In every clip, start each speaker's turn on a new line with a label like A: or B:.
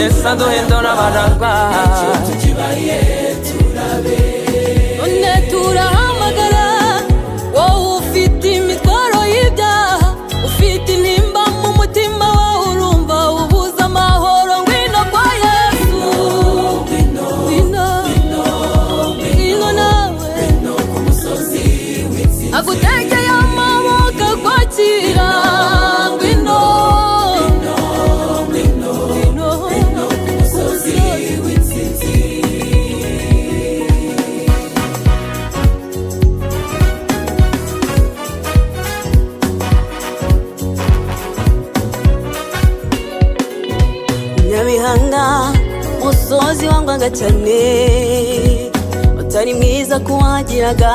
A: Yesu aduhindura abaragwa.
B: Tukibaye turabe.
C: None turahamagara wowe ufite imitwaro y'ibyaha, ufite intimba mu mutima wawe, urumva ubuze amahoro. Ngwino kwa Yesu.
B: Ngwino.
C: Ngwino, ngwino nawe.
B: Ngwino ku musozi w'intsinzi.
C: Agutegeye amaboko akwakira. Ngwino.
B: Ngwino.
C: Ngwino.
B: Ngwino ku musozi w'intsinzi.
D: Nyabihanga, musozi wangwaga cyane, utari mwiza kuwagiraga.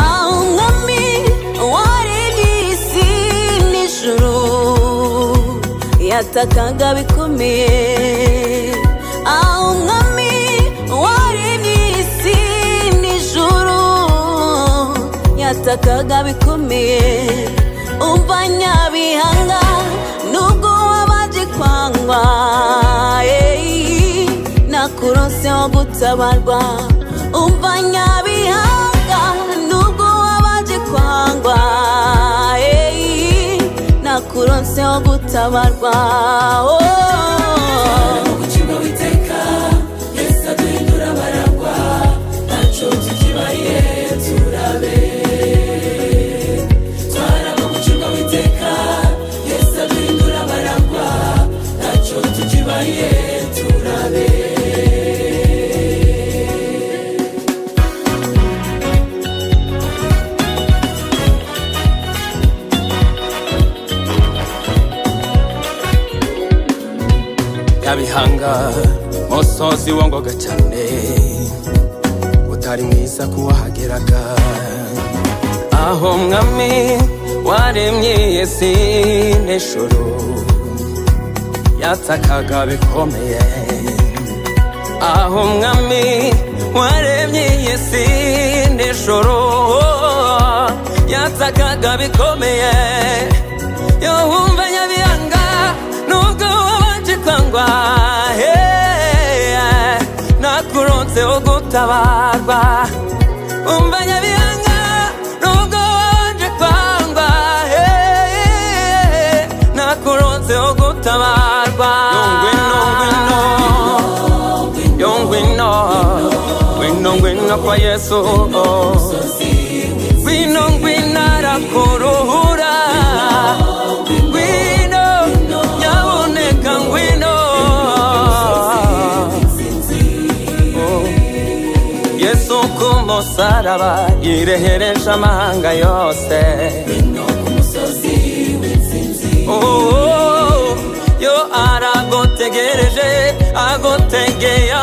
D: Aho Umwami waremye isi n'ijuru yatakaga bikomeye. Aho Umwami waremye isi n'ijuru yatakaga bikomeye. Umva Nyabihanga, nubwo wabaje kwangwa, eh, nakuronse wo gutabarwa. Umva Nyabihanga, nubwo wabaje kwangwa, eh, nakuronse wo gutabarwa, oh.
B: Gucibwa witeka, Yesu aduhindura abaragwa. Ntacyo tukibaye turabe. Twaraba gucibwa witeka, Yesu aduhindura abaragwa. Ntacyo tukibaye turabe.
A: Nyabihanga, musozi wangwaga cyane, utari mwiza kuwahageraga. Aho Mwami waremye isi n'ijuru yatakaga bikomeye. Aho Mwami waremye isi n'ijuru yatakaga bikomeye. Yumva Nyabihanga, nubwo wabanje kwangwa, hey, nakuronse wo gutabarwa. Umva Nyabihanga, nubwo wabanje kwangwa, hey, nakuronse wo gutabarwa. Ngwino, ngwino, yo ngwino, ngwino, ngwino kwa Yesu. Ngwino, ngwino, arakuruhura. Ngwino, nyabuneka ngwino. Oh. Yesu ku musaraba yirehereje amahanga yose.
B: Ngwino ku musozi w'intsinzi.
A: Oh, yo aragutegereje, agutegeye.